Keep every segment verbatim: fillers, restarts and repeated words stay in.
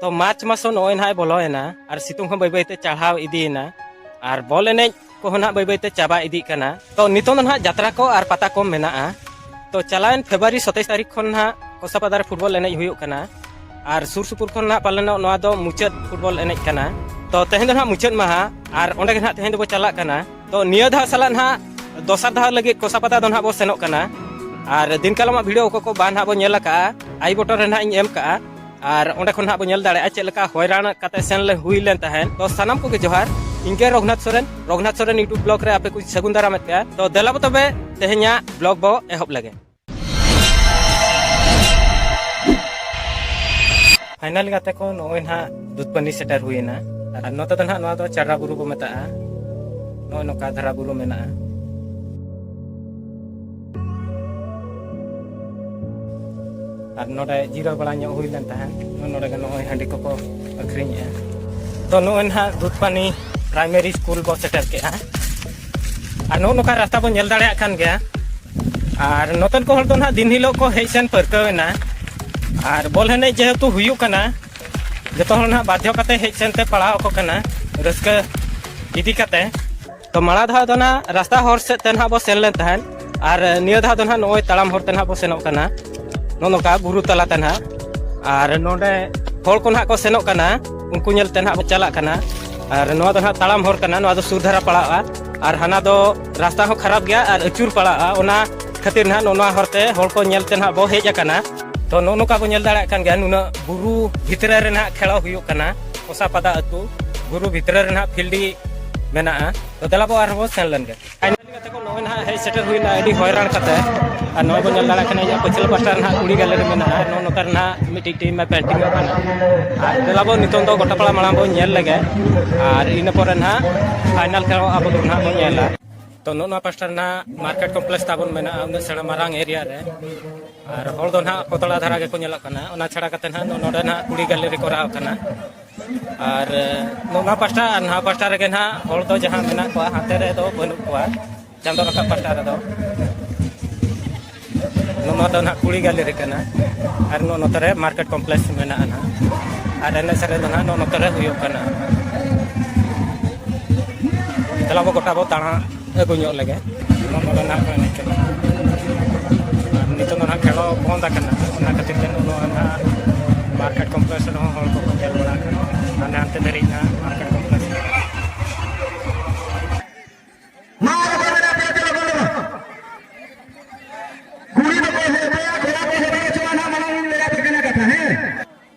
ᱛᱚ ᱢᱟᱨᱪ ᱢᱟᱥ ᱦᱚᱸ ᱱᱚᱜᱼᱚᱭ ᱱᱟᱦᱟᱜ ᱵᱚᱞᱚᱭᱮᱱᱟ ᱟᱨ ᱥᱤᱛᱩᱝ ᱦᱚᱸ ᱵᱟᱹᱭ ᱵᱟᱹᱭᱛᱮ ᱪᱟᱲᱦᱟᱣ ᱤᱫᱤᱭᱮᱱᱟ ᱟᱨ ᱵᱚᱞ ᱮᱱᱮᱡ ᱠᱚᱦᱚᱸ ᱱᱟᱦᱟᱜ ᱵᱟᱹᱭ ᱵᱟᱹᱭᱛᱮ ᱪᱟᱵᱟ ᱤᱫᱤᱜ ᱠᱟᱱᱟ᱾ ᱛᱚ ᱱᱤᱛᱚᱝ ᱫᱚ ᱱᱟᱦᱟᱜ ᱡᱟᱛᱨᱟ ᱠᱚ ᱟᱨ ᱯᱟᱛᱟ ᱠᱚ ᱢᱮᱱᱟᱜᱼᱟ᱾ ᱛᱚ ᱪᱟᱞᱟᱣᱮᱱ ᱯᱷᱮᱵᱽᱨᱩᱣᱟᱨᱤ ᱥᱟᱛᱟᱭᱤᱥ ᱛᱟᱹᱨᱤᱠᱷ ᱠᱷᱚᱱ ᱱᱟᱦᱟᱜ ᱠᱚᱥᱟᱯᱟᱫᱟ ᱨᱮ ᱯᱷᱩᱴᱵᱚᱞ ᱮᱱᱮᱡ ᱦᱩᱭᱩᱜ ᱠᱟᱱᱟ ᱟᱨ ᱥᱩᱨ ᱥᱩᱯᱩᱨ ᱠᱷᱚᱱ ᱱᱟᱦᱟᱜ ᱯᱟᱞᱮᱱᱚᱜ ᱱᱚᱣᱟ ᱫᱚ ᱢᱩᱪᱟᱹᱫ ᱯᱷᱩᱴᱵᱚᱞ ᱮᱱᱮᱡ ᱠᱟᱱᱟ᱾ ᱛᱚ ᱛᱮᱦᱮᱧ ᱫᱚ ᱱᱟᱦᱟᱜ ᱢᱩᱪᱟᱹᱫ ᱢᱟᱦᱟ ᱟᱨ ᱚᱸᱰᱮ ᱜᱮ ᱱᱟᱦᱟᱜ ᱛᱮᱦᱮᱧ ᱫᱚᱵᱚ ᱪᱟᱞᱟᱜ ᱠᱟᱱᱟ᱾ ᱛᱚ ᱱᱤᱭᱟᱹ ᱫᱷᱟᱣ ᱥᱟᱞᱟᱜ ᱱᱟᱦᱟᱜ ᱫᱚᱥᱟᱨ ᱫᱷᱟᱣ ᱞᱟᱹᱜᱤᱫ ᱠᱚᱥᱟᱯᱟᱫᱟ ᱫᱚ ᱱᱟᱦᱟᱜ ᱵᱚ ᱥᱮᱱᱚᱜ ᱠᱟᱱᱟ᱾ ᱟᱨ ᱫᱤᱱ ᱠᱟᱞᱚᱢᱟᱜ ᱵᱷᱤᱰᱤᱭᱳ ᱚᱠᱚᱭ ᱠᱚ ᱵᱟᱝ ᱱᱟᱦᱟᱜ ᱵᱚ ᱧᱮᱞ ᱟᱠᱟᱜᱼᱟ, ᱟᱭ ᱵᱚᱴᱚᱱ ᱨᱮ ᱱᱟᱦᱟᱜ ᱤᱧ ᱮᱢ ᱠᱟᱜᱼᱟ᱾ ᱟᱨ ᱚᱸᱰᱮ ᱠᱷᱚᱱ ᱱᱟᱦᱟᱜ ᱵᱚ ᱧᱮᱞ ᱫᱟᱲᱮᱭᱟᱜᱼᱟ ᱪᱮᱫ ᱞᱮᱠᱟ ᱦᱚᱭᱨᱟᱱ ᱠᱟᱛᱮ ᱥᱮᱱ ᱞᱮ ᱦᱩᱭ ᱞᱮᱱ ᱛᱟᱦᱮᱸᱫ᱾ ᱛᱚ ᱥᱟᱱᱟᱢ ᱠᱚᱜᱮ ᱡᱚᱦᱟᱨ, ᱤᱧ ᱜᱮ ᱨᱚᱜᱷᱩᱱᱟᱛᱷ ᱥᱚᱨᱮᱱ, ᱨᱚᱜᱷᱩᱱᱟᱛᱷ ᱥᱚᱨᱮᱱ YouTube ᱵᱞᱚᱜ ᱨᱮ ᱟᱯᱮ ᱠᱚ ᱥᱟᱹᱜᱩᱱ ᱫᱟᱨᱟᱢᱮᱫ ᱯᱮᱭᱟ᱾ ᱛᱚ ᱫᱮᱞᱟ ᱵᱚ ᱛᱚᱵᱮ ᱛᱮᱦᱮᱧᱟᱜ ᱵᱞᱚᱜ ᱵᱚ ᱮᱦᱚᱵ ᱞᱮᱜᱮ᱾ ᱯᱷᱟᱭᱱᱟᱞ ᱜᱟᱛᱮ ᱠᱚ, ᱱᱚᱜᱼᱚᱭ ᱱᱟᱦᱟᱜ ᱫᱩᱫᱷᱯᱟᱹᱱᱤ ᱥᱮᱴᱮᱨ ᱦᱩᱭᱮᱱᱟ᱾ ᱟᱨ ᱱᱚᱛᱮ ᱫᱚ ᱱᱟᱦᱟᱜ ᱱᱚᱣᱟ ᱫᱚ ᱪᱟᱰᱨᱟ ᱵᱩᱨᱩ ᱠᱚ ᱢᱮᱛᱟᱜᱼᱟ᱾ ᱱᱚᱜᱼᱚᱭ ᱱᱚᱝᱠᱟ ᱫᱷᱟᱨᱟ ᱵᱩᱨᱩ ᱢᱮᱱᱟᱜᱼᱟ᱾ ᱟᱨ ᱱᱚᱰᱮ ᱡᱤᱨᱟᱹᱣ ᱵᱟᱲᱟ ᱧᱚᱜ ᱦᱩᱭ ᱞᱮᱱ ᱛᱟᱦᱮᱸᱫ᱾ ᱱᱚᱰᱮ ᱜᱮ ᱱᱚᱜᱼᱚᱭ ᱦᱟᱺᱰᱤ ᱠᱚᱠᱚ ᱟᱹᱠᱷᱨᱤᱧᱮᱜᱼᱟ᱾ ᱛᱚ ᱱᱚᱜᱼᱚᱭ ᱱᱟᱦᱟᱜ ᱫᱩᱫᱷᱯᱟᱹᱱᱤ ᱯᱨᱟᱭᱢᱟᱨᱤ ᱥᱠᱩᱞ ᱵᱚ ᱥᱮᱴᱮᱨ ᱠᱮᱜᱼᱟ᱾ ᱟᱨ ᱱᱚᱜᱼᱚ ᱱᱚᱝᱠᱟ ᱨᱟᱥᱛᱟ ᱵᱚ ᱧᱮᱞ ᱫᱟᱲᱮᱭᱟᱜ ᱠᱟᱱ ᱜᱮᱭᱟ᱾ ᱟᱨ ᱱᱚᱛᱮᱱ ᱠᱚ ᱦᱚᱲ ᱫᱚ ᱱᱟᱦᱟᱜ ᱫᱤᱱ ᱦᱤᱞᱳᱜ ᱠᱚ ᱦᱮᱡ ᱥᱮᱱ ᱯᱟᱹᱨᱠᱟᱹᱣ ᱮᱱᱟ᱾ ᱟᱨ ᱵᱚᱞ ᱮᱱᱮᱡ ᱡᱮᱦᱮᱛᱩ ᱦᱩᱭᱩᱜ ᱠᱟᱱᱟ, ᱡᱚᱛᱚ ᱦᱚᱲ ᱱᱟᱦᱟᱜ ᱵᱟᱫᱽᱫᱷᱚ ᱠᱟᱛᱮ ᱦᱮᱡ ᱥᱮᱱ ᱛᱮ ᱯᱟᱲᱟᱣ ᱟᱠᱚ ᱠᱟᱱᱟ, ᱨᱟᱹᱥᱠᱟᱹ ᱤᱫᱤ ᱠᱟᱛᱮ᱾ ᱛᱚ ᱢᱟᱲᱟᱝ ᱫᱷᱟᱣ ᱫᱚ ᱱᱟᱦᱟᱜ ᱨᱟᱥᱛᱟ ᱦᱚᱨ ᱥᱮᱫ ᱛᱮ ᱱᱟᱦᱟᱜ ᱵᱚ ᱥᱮᱱ ᱞᱮᱱ ᱛᱟᱦᱮᱸᱫ, ᱟᱨ ᱱᱤᱭᱟᱹ ᱫᱷᱟᱣ ᱫᱚ ᱱᱟᱦᱟᱜ ᱱᱚᱜᱼᱚᱭ ᱛᱟᱲᱟᱢ ᱦᱚᱨ ᱛᱮ ᱱᱟᱦᱟᱜ ᱵᱚ ᱥᱮᱱᱚᱜ ᱠᱟᱱᱟ, ᱱᱚᱜᱼᱚ ᱱᱚᱝᱠᱟ ᱵᱩᱨᱩ ᱛᱟᱞᱟ ᱛᱮ ᱱᱟᱦᱟᱜ᱾ ᱟᱨ ᱱᱚᱰᱮ ᱦᱚᱲ ᱠᱚ ᱱᱟᱦᱟᱜ ᱠᱚ ᱥᱮᱱᱚᱜ ᱠᱟᱱᱟ, ᱩᱱᱠᱩ ᱧᱮᱞ ᱛᱮ ᱱᱟᱦᱟᱜ ᱵᱚ ᱪᱟᱞᱟᱜ ᱠᱟᱱᱟ᱾ ᱟᱨ ᱱᱚᱣᱟ ᱫᱚ ᱱᱟᱦᱟᱜ ᱛᱟᱲᱟᱢ ᱦᱚᱨ ᱠᱟᱱᱟ, ᱱᱚᱣᱟ ᱫᱚ ᱥᱩᱨ ᱫᱷᱟᱨᱟ ᱯᱟᱲᱟᱜᱼᱟ᱾ ᱟᱨ ᱦᱟᱱᱟ ᱫᱚ ᱨᱟᱥᱛᱟ ᱦᱚᱸ ᱠᱷᱟᱨᱟᱯ ᱜᱮᱭᱟ ᱟᱨ ᱟᱹᱪᱩᱨ ᱯᱟᱲᱟᱜᱼᱟ, ᱚᱱᱟ ᱠᱷᱟᱹᱛᱤᱨ ᱱᱟᱦᱟᱜ ᱱᱚᱣᱟ ᱦᱚᱨ ᱛᱮ ᱦᱚᱲ ᱠᱚ ᱧᱮᱞ ᱛᱮ ᱱᱟᱦᱟᱜ ᱵᱚ ᱦᱮᱡ ᱟᱠᱟᱱᱟ᱾ ᱛᱚ ᱱᱚᱜᱼᱚ ᱱᱚᱝᱠᱟ ᱵᱚ ᱧᱮᱞ ᱫᱟᱲᱮᱭᱟᱜ ᱠᱟᱱ ᱜᱮᱭᱟ, ᱱᱩᱱᱟᱹᱜ ᱵᱩᱨᱩ ᱵᱷᱤᱛᱨᱤ ᱨᱮ ᱱᱟᱦᱟᱜ ᱠᱷᱮᱞᱟ ᱦᱩᱭᱩᱜ ᱠᱟᱱᱟ᱾ ᱠᱚᱥᱟᱯᱟᱫᱟ ᱟᱹᱛᱩ ᱵᱩᱨᱩ ᱵᱷᱤᱛᱨᱤ ᱨᱮ ᱱᱟᱦᱟᱜ ᱯᱷᱤᱞᱰ ᱢᱮᱱᱟᱜᱼᱟ᱾ ᱛᱚ ᱫᱮᱞᱟ ᱵᱚ ᱟᱨᱦᱚᱸ ᱵᱚ ᱥᱮᱱ ᱞᱮᱱ ᱜᱮ᱾ ᱯᱷᱟᱭᱱᱟᱞ ᱜᱟᱛᱮ ᱠᱚ, ᱱᱚᱜᱼᱚᱭ ᱱᱟᱦᱟᱜ ᱦᱮᱡ ᱥᱮᱴᱮᱨ ᱦᱩᱭᱱᱟ ᱟᱹᱰᱤ ᱦᱚᱭᱨᱟᱱ ᱠᱟᱛᱮ᱾ ᱟᱨ ᱱᱚᱜᱼᱚᱭ ᱵᱚ ᱧᱮᱞ ᱫᱟᱲᱮᱭᱟᱜ ᱠᱟᱱᱟ, ᱤᱧᱟᱹᱜ ᱯᱟᱹᱪᱷᱞᱟᱹ ᱯᱟᱥᱴᱟ ᱨᱮ ᱱᱟᱦᱟᱜ ᱠᱩᱲᱤ ᱜᱮᱞᱟᱨᱤ ᱢᱮᱱᱟᱜᱼᱟ, ᱟᱨ ᱱᱚᱜᱼᱚ ᱱᱚᱛᱮ ᱨᱮ ᱱᱟᱦᱟᱜ ᱢᱤᱫᱴᱤᱡ ᱴᱤᱢ ᱮ ᱯᱮᱱᱴᱤᱝ ᱚᱜ ᱠᱟᱱᱟ᱾ ᱟᱨ ᱫᱮᱞᱟ ᱵᱚ ᱱᱤᱛᱚᱝ ᱫᱚ ᱜᱚᱴᱟ ᱯᱟᱲᱟ ᱢᱟᱲᱟᱝ ᱵᱚ ᱧᱮᱞ ᱞᱮᱜᱮ, ᱟᱨ ᱤᱱᱟᱹ ᱯᱚᱨᱮ ᱱᱟᱦᱟᱜ ᱯᱷᱟᱭᱱᱟᱞ ᱠᱷᱮᱞ ᱟᱵᱚ ᱫᱚ ᱱᱟᱦᱟᱜ ᱵᱚ ᱧᱮᱞᱟ᱾ ᱛᱚ ᱱᱚᱜᱼᱚ ᱱᱚᱣᱟ ᱯᱟᱥᱴᱟ ᱨᱮ ᱱᱟᱦᱟᱜ ᱢᱟᱨᱠᱮᱴ ᱠᱚᱢᱯᱞᱮᱠᱥ ᱛᱟᱵᱚᱱ ᱢᱮᱱᱟᱜᱼᱟ, ᱩᱱᱟᱹᱜ ᱥᱮᱬᱟ ᱢᱟᱨᱟᱝ ᱮᱨᱤᱭᱟ ᱨᱮ᱾ ᱟᱨ ᱦᱚᱲ ᱫᱚ ᱱᱟᱦᱟᱜ ᱯᱚᱛᱲᱟ ᱫᱷᱟᱨᱟ ᱜᱮᱠᱚ ᱧᱮᱞᱚᱜ ᱠᱟᱱᱟ᱾ ᱚᱱᱟ ᱪᱷᱟᱲᱟ ᱠᱟᱛᱮ ᱱᱟᱦᱟᱜ ᱱᱚ-, ᱱᱚᱰᱮ ᱱᱟᱦᱟᱜ ᱠᱩᱲᱤ ᱜᱮᱞᱟᱨᱤ ᱠᱚᱨᱟᱣ ᱠᱟᱱᱟ᱾ ᱟᱨ, ᱮ, ᱱᱚᱣᱟ ᱯᱟᱥᱴᱟ ᱟᱨ ᱱᱚᱣᱟ ᱯᱟᱥᱴᱟ ᱨᱮᱜᱮ ᱱᱟᱦᱟᱜ ᱦᱚᱲ ᱫᱚ ᱡᱟᱦᱟᱸ ᱢᱮᱱᱟᱜ ᱠᱚᱣᱟ, ᱦᱟᱱᱛᱮ ᱨᱮᱫᱚ ᱵᱟᱹᱱᱩᱜ ᱠᱚᱣᱟ᱾ ᱪᱟᱸᱫᱚ ᱨᱟᱠᱟᱵ ᱯᱟᱥᱴᱟ ᱨᱮᱫᱚ ᱱᱚᱣᱟ ᱫᱚ ᱱᱟᱦᱟᱜ ᱠᱩᱲᱤ ᱜᱮᱞᱟᱨᱤ ᱠᱟᱱᱟ᱾ ᱟᱨ ᱱᱚᱜᱼᱚ ᱱᱚᱛᱮ ᱨᱮ ᱢᱟᱨᱠᱮᱴ ᱠᱚᱢᱯᱞᱮᱠᱥ ᱢᱮᱱᱟᱜᱼᱟ ᱱᱟᱦᱟᱜ᱾ ᱟᱨ ᱮᱱᱮᱡ ᱥᱮᱨᱮᱧ ᱫᱚ ᱱᱟᱦᱟᱜ ᱱᱚᱜᱼᱚ ᱱᱚᱛᱮ ᱨᱮ ᱦᱩᱭᱩᱜ ᱠᱟᱱᱟ᱾ ᱫᱮᱞᱟ ᱵᱚ ᱜᱚᱴᱟ ᱵᱚ ᱫᱟᱬᱟ ᱟᱹᱜᱩ ᱧᱚᱜ ᱞᱮᱜᱮ᱾ ᱱᱚᱜᱼᱚ ᱱᱚᱰᱮ ᱱᱟᱦᱟᱜ ᱠᱚ ᱮᱱᱮᱡ ᱠᱟᱱᱟ᱾ ᱟᱨ ᱱᱤᱛᱚᱜ ᱫᱚ ᱱᱟᱦᱟᱜ ᱠᱷᱮᱞ ᱵᱚᱱᱫ ᱟᱠᱟᱱᱟ, ᱚᱱᱟ ᱠᱷᱟᱹᱛᱤᱨ ᱛᱮ ᱱᱚᱜᱼᱚ ᱱᱚᱣᱟ ᱱᱟᱦᱟᱜ market complex ᱨᱮᱦᱚᱸ ᱦᱚᱲ ᱠᱚᱠᱚ ᱧᱮᱞ ᱵᱟᱲᱟ ᱟᱠᱟᱱᱟ, ᱦᱟᱱᱮ ᱦᱟᱱᱛᱮ ᱫᱷᱟᱹᱨᱤᱡ ᱱᱟᱦᱟᱜ market complex᱾ ᱢᱟ ᱚᱠᱚᱭ ᱢᱮᱱᱟᱜ ᱯᱮᱭᱟ, ᱪᱚ ᱞᱚᱜᱚᱱ ᱞᱚᱜᱚᱱ᱾ ᱠᱩᱲᱤ ᱫᱚᱠᱚ ᱦᱮᱡ ᱯᱮᱭᱟ, ᱠᱚᱲᱟ ᱠᱚ ᱦᱮᱡ ᱦᱚᱪᱚᱣᱟ ᱱᱟᱦᱟᱜ, ᱢᱟᱲᱟᱝ ᱤᱧ ᱞᱟᱹᱭ ᱟᱯᱮ ᱠᱟᱱᱟ ᱠᱟᱛᱷᱟ, ᱦᱮᱸ?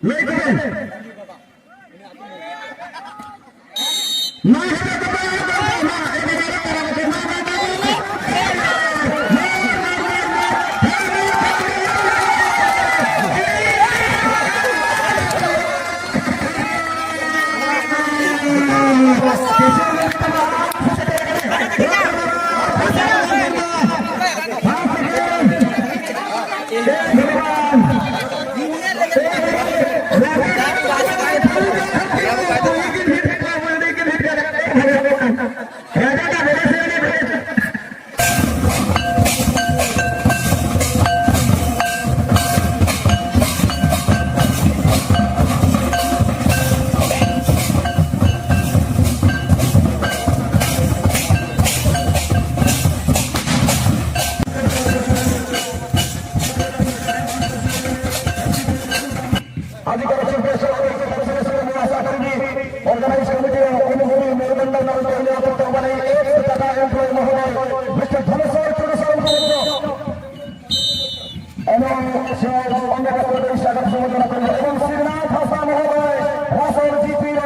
ᱞᱟᱹᱭ ᱠᱚᱵᱮᱱ᱾ ᱢᱟ ᱦᱮᱡ ᱠᱚᱵᱮᱱ, ᱢᱟ, ᱢᱟ, ᱢᱟ, ᱢᱟ, ᱢᱟ, ᱢᱟ, ᱢᱟ, ᱢᱟ, ᱢᱟ, ᱢᱟ, ᱢᱟ, ᱢᱟ, ᱢᱟ, ᱢᱟ, ᱢᱟ, ᱢᱟ, ᱢᱟ, ᱢᱟ, ᱢᱟ, ଆଜିକାର chief guest ଭାବେ ମୁଁ ଆଶା କରିବି organize committeeର ଅନୁଭବୀ ମେରୁଦଣ୍ଡ ନାମକ ଏହି ନେତୃତ୍ୱ ମାନେ ଏକ୍ସ ଟାଟା ଏମ୍ପ୍ଲୟ ମହୋଦୟ ମିଷ୍ଟର ଧନେଶ୍ୱର ଚୁଡୁସାରଙ୍କୁ ମଧ୍ୟ ଏବଂ ସେ ଅନେକ ସ୍ୱାଗତ ସମ୍ବର୍ଦ୍ଧନା କରିବେ ଏବଂ ଶ୍ରୀନାଥ ହାସଦା ମହୋଦୟ, ରାସୋଲ ଜିପିର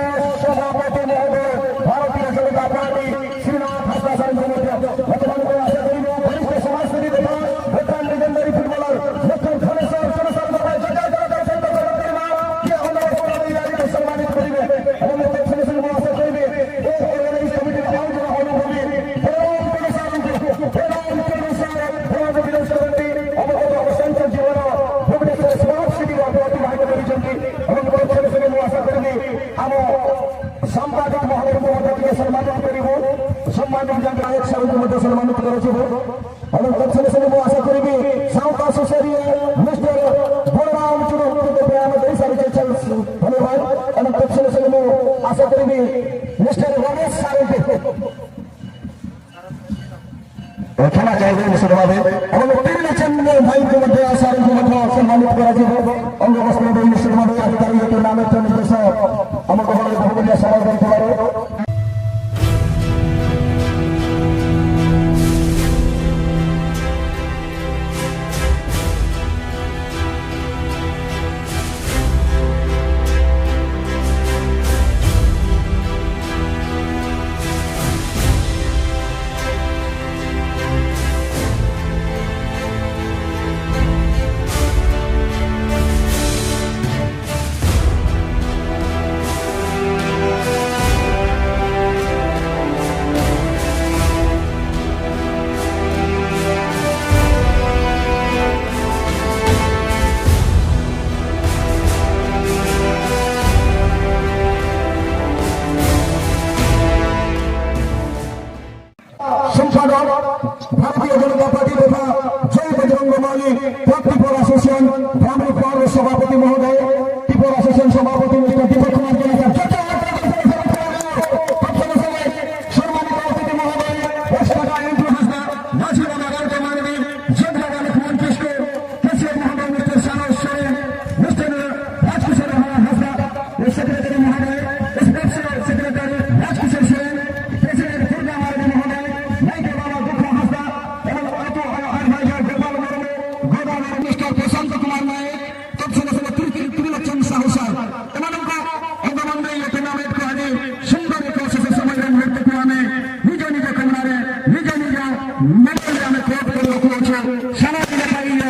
ସଭାପତି ମହୋଦୟ, ଭାରତୀୟ ଜନତା ପାର୍ଟି, ଶ୍ରୀନାଥ ହାସଦା ସାରଙ୍କୁ ମଧ୍ୟ ବର୍ତ୍ତମାନ ମୁଁ ଆଶା କରିବି ବରିଷ୍ଠ ସମାଜସେବୀ ତଥା veteran legendary footballer mister Dhaneswar ଚୁଡୁସାରଙ୍କ ପାଇଁ ଜୟ ଜୟକାର ସହିତ ସ୍ୱାଗତ କରିବା। କିଏ ଅନୁଭବ କରିବେ, ଆଜି ସମ୍ମାନିତ କରିବେ। ଏବଂ ମୁଁ specially ମୁଁ ଆଶା କରିବି ଏ organize committeeର ଆଉ ଜଣେ ଅନୁଭବୀ ବଳରାମ ଚୁଡୁସାରଙ୍କୁ, ବଳରାମ ଚୁଡୁସାର, ବଳରାମ ବିରୋଧ କରନ୍ତି, ଅବଗତ ଅସଂଖ୍ୟ ଜୀବନ ଭୁବନେଶ୍ୱର ସ୍ମାର୍ଟ ସିଟିରେ ଅତିବାହିତ କରିଛନ୍ତି। ଏବଂ ମୁଁ specially ମୁଁ ଆଶା କରିବି ଆମ ସାମ୍ବାଦିକ ମହଲକୁ ମଧ୍ୟ ଟିକେ ସମ୍ମାନିତ କରିବୁ। ସମ୍ମାନିତ ଜଣେ ନାୟକ ସାରଙ୍କୁ ମଧ୍ୟ ସମ୍ମାନିତ କରାଯିବ। ଏବଂ specially ମୁଁ ଆଶା କରିବି ସାଉଥ ଆସୋସିଏସନ ମିଷ୍ଟର ବଳରାମ ଚୁଡୁଙ୍କୁ ପ୍ରୟାଣ ଦେଇସାରିଛେ। ଧନ୍ୟବାଦ। অনুষ্ঠিত হবে এবং তিন লেজেন্ড ভাইকে মধ্যে আসার মধ্যে সম্মানিত করা যাব। অঙ্গ বস্ত্র অনুষ্ঠিত হবে আজ তারিখে টুর্নামেন্ট নিজস্ব আমার কপালে ভগবানের সমাগম করার সম্পাদক, ভারতীয় জনতা পার্টি তথা জয় বজরঙ্গ মালি, ত্রিপুরা অ্যাসোসিয়েশন, ফ্যামিলি ফ্রন্ট সভাপতি মহোদয়, ত্রিপুরা অ্যাসোসিয়েশন সভাপতি মিস্টার দীপক কুমার জেলা স্যার, যত সম্মানিত অতিথি মহোদয়, রাষ্ট্রপতি এন্ড্রু হাসদা, মাঝি বাবা রামকে মানবী, যোদ্ধা লক্ষ্মণ কৃষ্ণ, কেসিএফ মহোদয় mister Saras Soren, mister Rajkishore Hansda, secretary মহোদয়, special secretary Rajkishore Soren, president Durga Maruti মহোদয়, নাইকে বাবা দুঃখ হাসদা এবং অটো অ্যাডভাইজার গোপাল মুর্মু, গোদাবরী মিস্টার প্রশান্ত কুমার নায়ক, তৎসঙ্গে সঙ্গে ত্রি-, ত্রি-, ত্রিলোচন সাহু স্যার। এମାନଙ୍କ অঙ্গমঞ্চে এই টুর্নামেন্টକୁ ଆଜି ସୁନ୍ଦର ଏକ ଶେଷ ସମୟରେ ମୁହୂର୍ତ୍ତକୁ ଆମେ ନିଜ ନିଜ କମରାରେ, ନିଜ ନିଜ ମେଡାଲରେ ଆମେ କ୍ଲୋଜ୍ କରି ରଖୁଅଛୁ। ସାରା ପିଲା ପାଇଲେ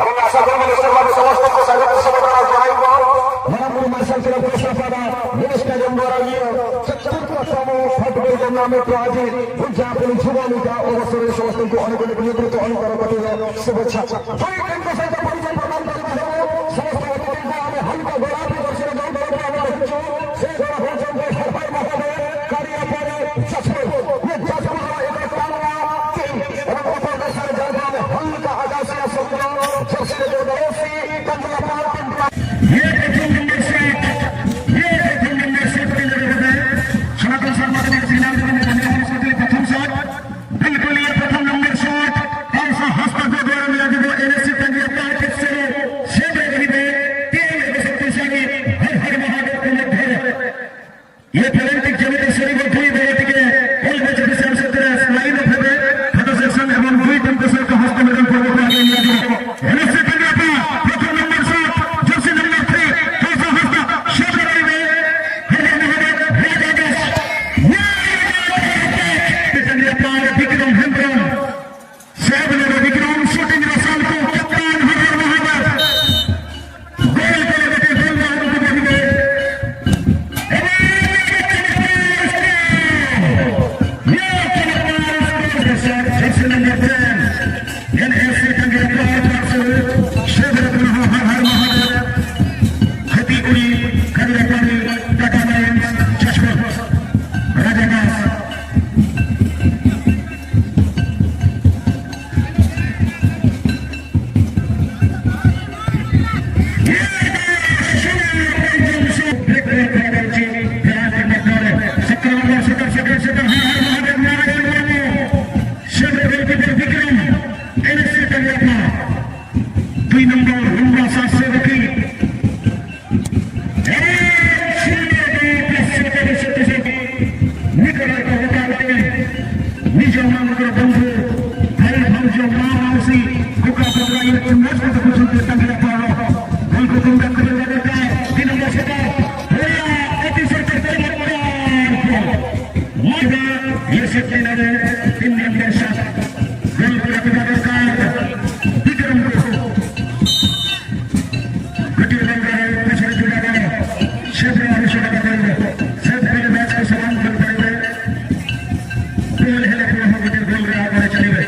এবং আশা করব নিশ্চিতভাবে সমস্ত প্রশাসন সেবা করার জন্য মাননীয় marshal club Krishnapara minister M বরাইয়ে চতুর্থতম ফুটবল টুর্নামেন্ট ଆଜି ଉଦ୍ଯାପନ ଯୁବ ଲିଗା ଅବସରରେ ସମସ୍ତଙ୍କୁ ଅନେକ ଅନେକ ନିୟୋଜିତ ଅନୁକରଣ କରିବାର ଶୁଭେଚ୍ଛା। ଦୁଇ ટીમଙ୍କ ସହିତ ପରିଚୟ ପ୍ରଦାନ କରିବା ହେବ। ସମସ୍ତ ଅତିଥିଙ୍କୁ ଆମେ ହାଲକା ଗୋଲାପୀ ବର୍ଷରେ ଯେଉଁ ଦଳକୁ ଆମେ ରଖିଛୁ, ସେ ଦଳ ହେଉଛନ୍ତି ହର ହର ମହାଦେବ, କାଳିଆ ପାଣି, ଯାଜପୁର। ଏ ଯାଜପୁରର ଏକ ଟାଣୁଆ ଟିମ୍ ଏବଂ ଅପର ଦେଶରେ ଯାଉଥିବା ଆମେ ହାଲକା ଆକାଶିଆ ସବୁଜ ଜର୍ସିରେ ଯେଉଁ ଦଳ ଅଛି, କେନ୍ଦ୍ରାପଡ଼ା, କେନ୍ଦ୍ରାପଡ଼ା। ये प्रथम नंबर शॉट, ये प्रथम नंबर शॉट के लिए बताए। सनातन शर्मा को एक सिग्नल देने में धन्यवाद करते हैं। प्रथम शॉट, बिल्कुल ये प्रथम नंबर शॉट। और सा हस्ता को द्वारा मिला दीजिए एनएससी पंजाब का क्षेत्र से क्षेत्र रही है। टीम एक सौ तीस की हर हर महादेव के लिए ढेर। ᱢᱚᱡᱽ ᱠᱚ ᱛᱟᱠᱚ ᱪᱷᱩᱴ ᱞᱮᱠᱟ ᱜᱮ ᱯᱟᱨᱚᱢ᱾ ᱜᱳᱞ ᱠᱚ ᱛᱩᱢ ᱠᱟᱜ ᱠᱷᱟᱹᱞᱤ ᱞᱟᱜᱟ ᱠᱟᱭ᱾ ᱛᱤᱱ ᱱᱚᱢᱵᱚᱨ ᱥᱮᱴᱟᱨ᱾ ᱦᱳᱭᱟ, ᱟᱹᱰᱤ ᱥᱚᱴ ᱛᱮ ᱪᱟᱞᱟᱜ ᱠᱟᱱᱟ᱾ ᱢᱚᱡᱽ ᱜᱮ, ᱤᱭᱟᱹ ᱥᱮᱴ ᱛᱮ ᱞᱟᱜᱟ᱾ ᱛᱤᱱ ᱱᱚᱢᱵᱚᱨ ᱥᱮᱴ᱾ ᱜᱳᱞ ᱠᱚ ᱨᱟᱠᱟᱵ ᱫᱚᱨᱠᱟᱨ᱾ ᱵᱤᱠᱨᱚᱢ ᱠᱚ᱾ ᱜᱟᱹᱴᱤ ᱞᱟᱜᱟ ᱨᱮ ᱯᱟᱥᱮ ᱡᱩᱲᱟ ᱨᱮ᱾ ᱥᱮᱴ ᱨᱮ ᱟᱹᱰᱤ ᱥᱚᱴ ᱞᱟᱜᱟ ᱨᱮ᱾ ᱥᱮᱴ ᱨᱮ ᱢᱮᱪ ᱠᱚ ᱥᱟᱢᱟᱱ ᱠᱚ ᱯᱟᱲᱟᱜ ᱨᱮ᱾ ᱜᱳᱞ ᱦᱮᱞᱮ ᱠᱚ ᱦᱚᱸ ᱜᱟᱹᱴᱤ ᱜᱳᱞ ᱨᱮ ᱟᱜᱟᱨ ᱪᱟᱞᱤ ᱨᱮ᱾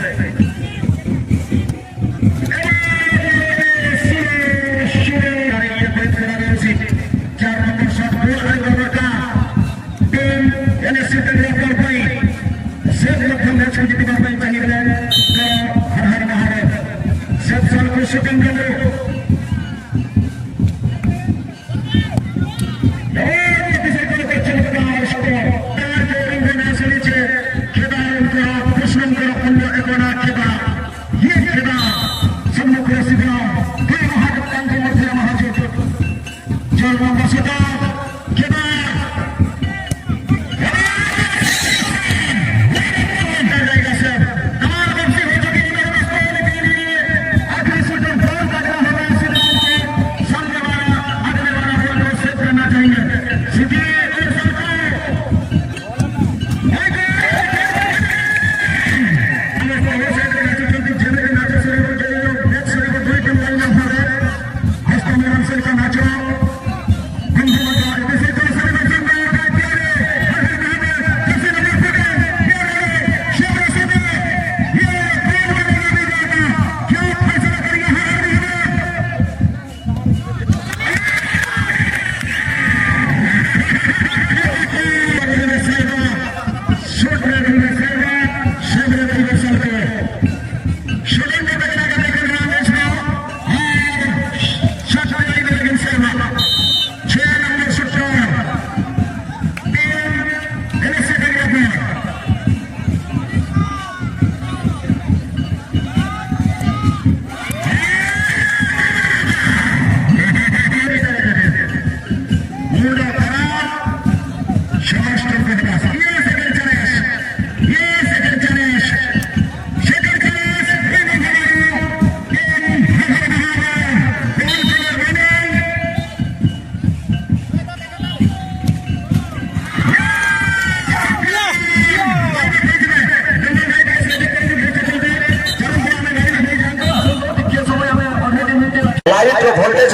ये खेला सम्मुख रसिका, कोई महाकप्तान को मध्य महाजोत, जल नंबर सदा, केदार। आखिरी शूटर बॉल का क्या होगा, इसी बात को सामने वाला, अगले वाला बॉल को सेव करना चाहिए। सीधे और सबको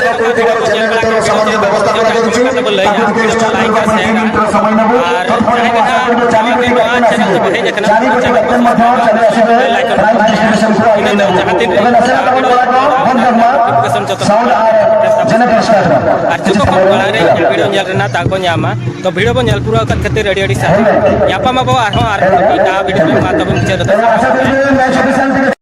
ᱪᱮᱱᱮᱞ ᱠᱚ ᱧᱮᱞ ᱵᱟᱲᱟ ᱠᱮᱫ ᱠᱚ ᱛᱟᱵᱚᱱ ᱞᱟᱹᱭᱟ, ᱟᱨ ᱡᱟᱦᱟᱸᱭ ᱜᱮ ᱱᱟᱦᱟᱜ ᱱᱚᱣᱟ ᱪᱮᱱᱮᱞ ᱛᱮᱵᱚ ᱦᱮᱡ ᱟᱠᱟᱱᱟ, ᱱᱚᱣᱟ ᱪᱮᱱᱮᱞ ᱠᱚ ᱥᱟᱵᱥᱠᱨᱟᱭᱤᱵ ᱠᱟᱜ ᱵᱚᱱ, ᱞᱟᱭᱤᱠ ᱠᱚ ᱥᱮᱭᱟᱨ ᱠᱚ ᱵᱚᱱ, ᱤᱱᱟᱹ ᱛᱟᱭᱚᱢ ᱡᱟᱦᱟᱸ ᱛᱤᱱ ᱨᱮ ᱱᱚᱣᱟ ᱵᱷᱤᱰᱤᱭᱳ ᱧᱮᱞ ᱨᱮᱱᱟᱜ ᱫᱟᱜ ᱠᱚ ᱧᱟᱢᱟ᱾ ᱛᱚ ᱡᱚᱛᱚ ᱠᱷᱚᱱ ᱢᱟᱲᱟᱝ ᱨᱮ ᱤᱧᱟᱹᱜ ᱵᱷᱤᱰᱤᱭᱳ ᱧᱮᱞ ᱨᱮᱱᱟᱜ ᱫᱟᱜ ᱠᱚ ᱧᱟᱢᱟ᱾ ᱛᱚ ᱵᱷᱤᱰᱤᱭᱳ ᱵᱚᱱ ᱧᱮᱞ ᱯᱩᱨᱟᱹᱣ ᱟᱠᱟᱫ ᱠᱷᱟᱹᱛᱤᱨ ᱟᱹᱰᱤ ᱟᱹᱰᱤ ᱥᱟᱨᱦᱟᱣ᱾ ᱧᱟᱯᱟᱢ ᱟᱵᱚ ᱟᱨᱦᱚᱸ ᱟᱨ ᱢᱤᱫᱴᱟᱝ ᱵᱷᱤᱰᱤᱭᱳ ᱨᱮ᱾ ᱢᱟ ᱛᱚᱵᱮ ᱢᱩᱪᱟᱹᱫ ᱨᱮᱫᱚ ᱡᱚᱦᱟᱨ᱾